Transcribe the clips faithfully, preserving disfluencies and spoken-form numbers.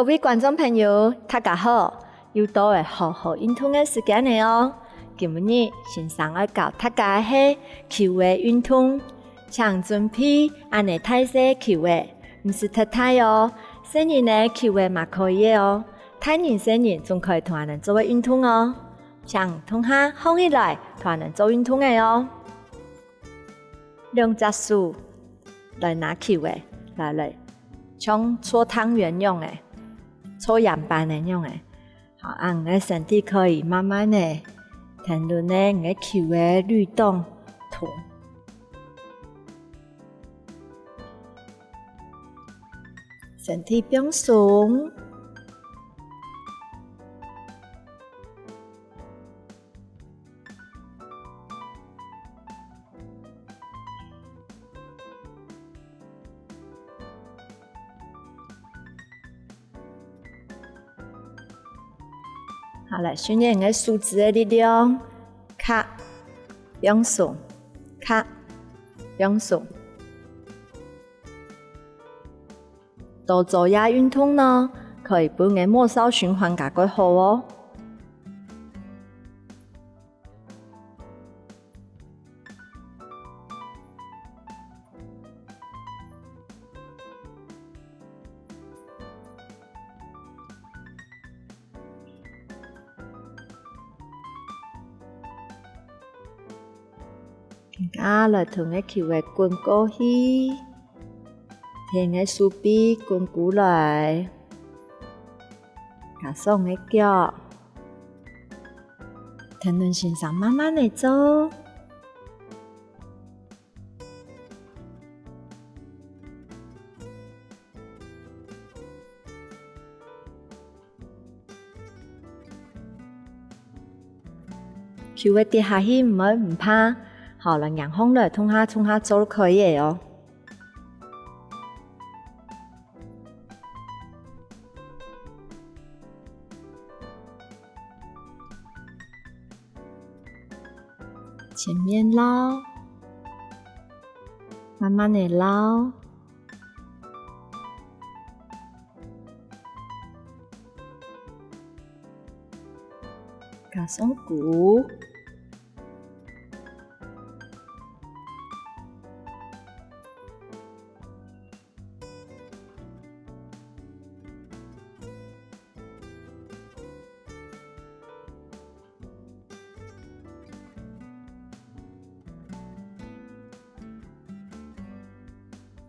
各位觀眾朋友，大家好！又到了好好運動个時間了哦！今晡日先生愛教大家个係球仔運動，請準備恁仔大細个球仔，毋使忒大哦。細人仔个球仔嘛可以个哦，大人細人總可以同𠊎等做个運動哦。請共下䟘起來，同𠊎等做運動仔哦。 兩隻手來拿球仔，來來，像搓湯圓樣仔，搓圓粄仔樣仔。好，恁仔身體可以慢慢仔，跈等呢，你个球仔律動動。身體放鬆。 好，來，訓練你个手指个力量，卡，放鬆，卡，放鬆。多做這運動呢，可以分你个末梢循環較過好哦。 啊，來同个球仔滾過去，跈个手臂滾過來，加上个腳，跈等先生慢慢仔做。 球仔跌下去毋會毋怕，好，來，䟘䟘來，共下共下做就可以了哦。 前面撈，慢慢仔撈，加上鼓。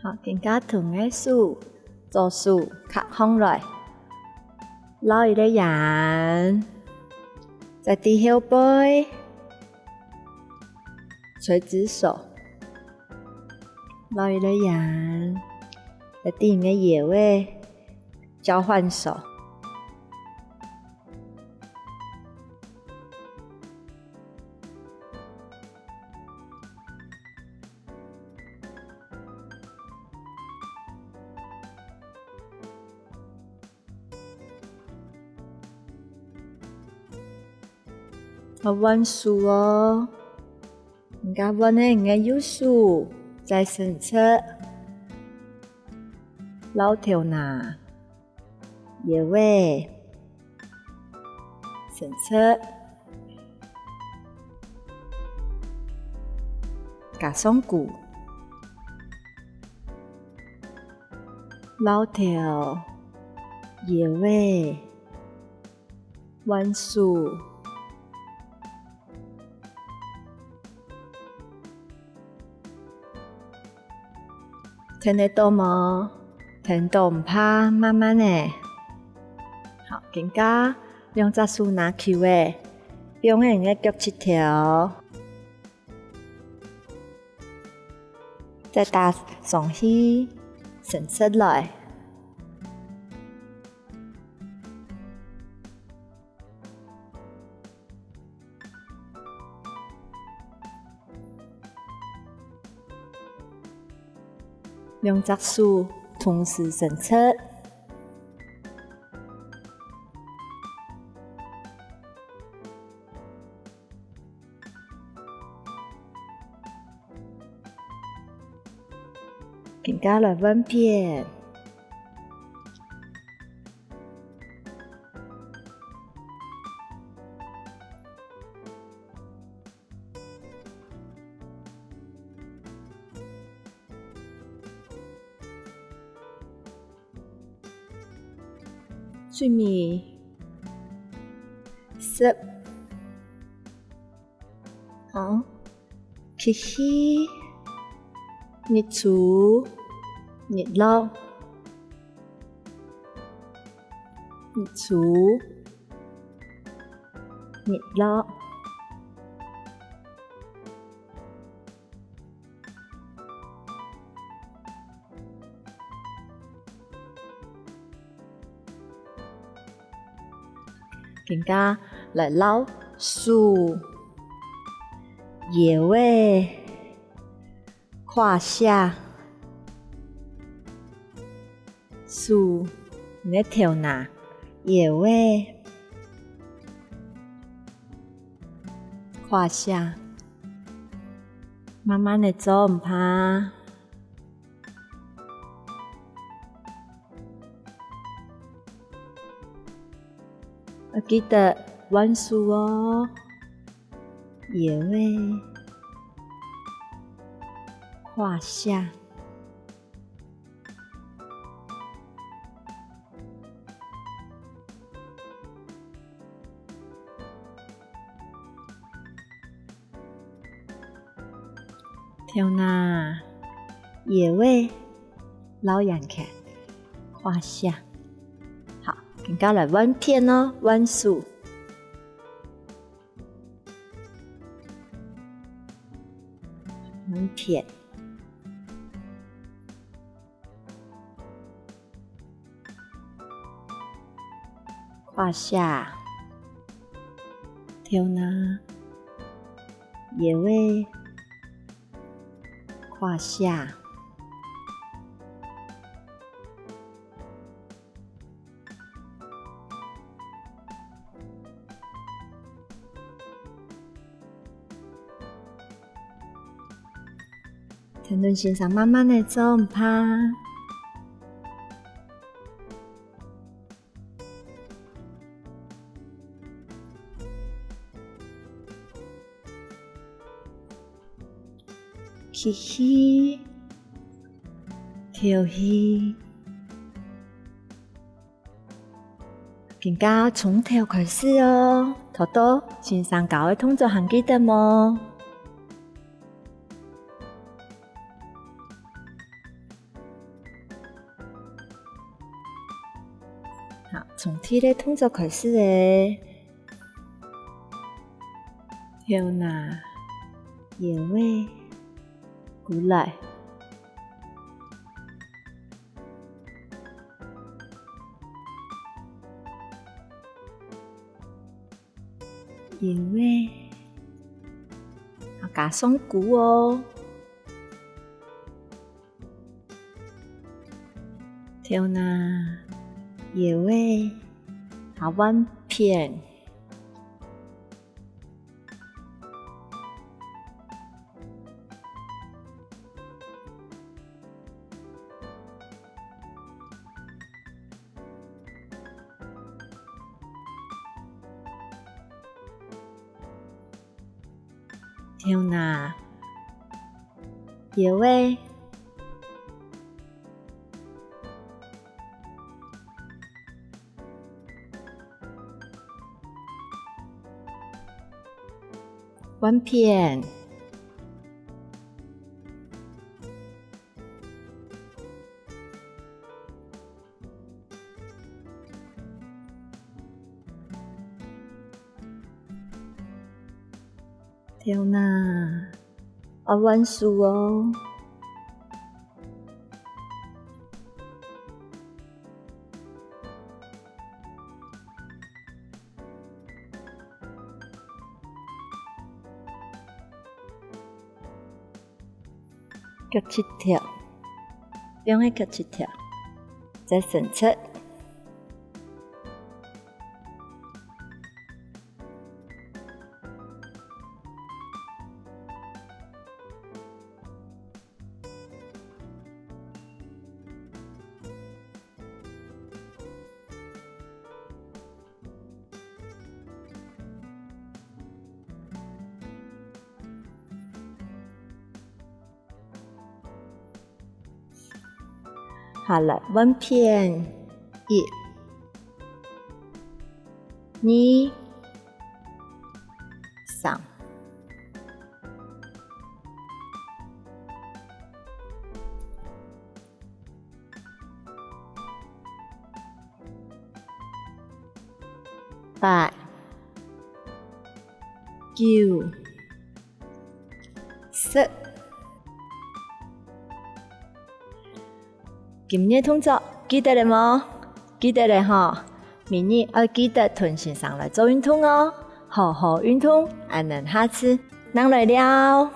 好，今下同个手，左手合䟘來，繞一個圓，再對後背，垂直手，繞一個圓，再對你个腰仔，交換手。 好，換手哦。你个換个，你个右手再伸直，摎頭那。 腰仔，伸直，加上跍，摎頭，腰仔，換手。 聽得到無？聽到毋怕，慢慢仔。好，今下兩隻手拿球仔，放在你个腳膝頭，再搭上去，伸直來。 兩隻手同時伸直。今下來換片。對面，十。好，吸氣，日出，日落，日出，日落。 今下來摎手、腰仔、胯下、手、你个頭那、腰仔、胯下，慢慢仔做，毋怕。 愛記得換手哦，腰仔、胯下。 頭那、腰仔、摎圓圈、胯下。好，今下來換片哦，換手。換片。 胯下、頭那、腰仔、胯下。 跈等先生慢慢仔做，毋怕。吸氣，敨氣。 今下從頭開始哦，頭到先生教个動作還記得無？好，從第一个動作開始咧。頭那、腰仔、胯下。 腰仔，好，加上胯哦。頭那、腰仔，好，換片。 頭那、腰仔。 換片。頭那，愛換手哦。 夾直條，放下夾直條，再伸直。 好了，換片。一、二、三。 八、九、十。今日動作記得了無？記得了吼！明日愛記得同先生來做運動哦！好好運動，恁樣下次正來尞。